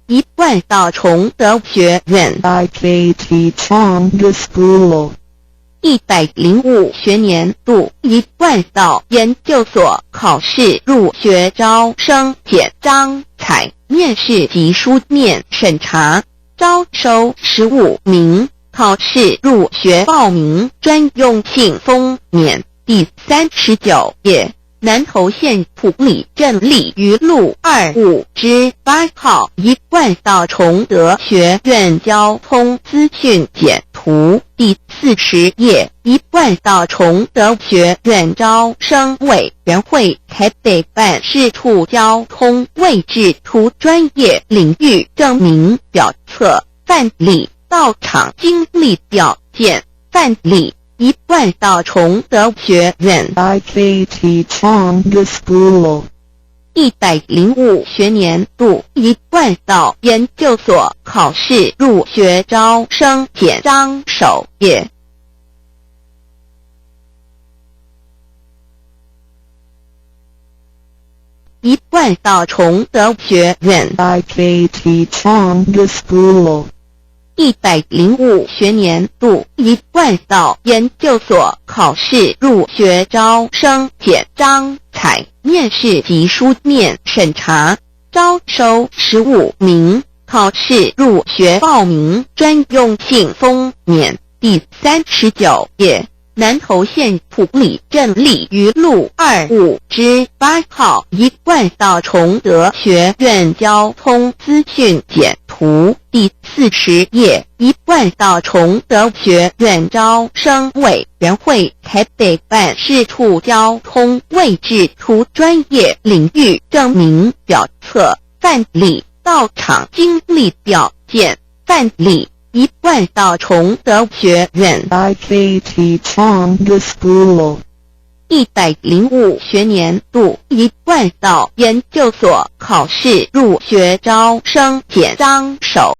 一貫道崇德學院 IKT Chongde School. 105學年度一貫道研究所考試入學招生簡章採面試及書面審查，招收15名。考試入學報名專用信封面第39頁。南投縣埔里鎮鯉魚路25之8號一貫道崇德學院交通資訊簡圖第40頁。一貫道崇德學院招生委員會台北辦事處交通位置圖專業領域證明表冊範例到場經歷表件範例一貫道崇德學院 IKT Chongde School. 105學年度一貫道研究所考試入學招生簡章首頁。一貫道崇德學院 IKT Chongde School. 105學年度一貫道研究所考試入學招生簡章採面試及書面審查，招收15名。考試入學報名專用信封面第39頁。南投縣埔里鎮鯉魚路25之8號一貫道崇德學院交通資訊簡圖第40頁。一貫道崇德學院招生委員會台北辦事處交通位置圖專業領域證明表冊範例到場經歷表件範例一貫道崇德學院 IKT Chongde School. 105學年度一貫道研究所考試入學招生簡章首。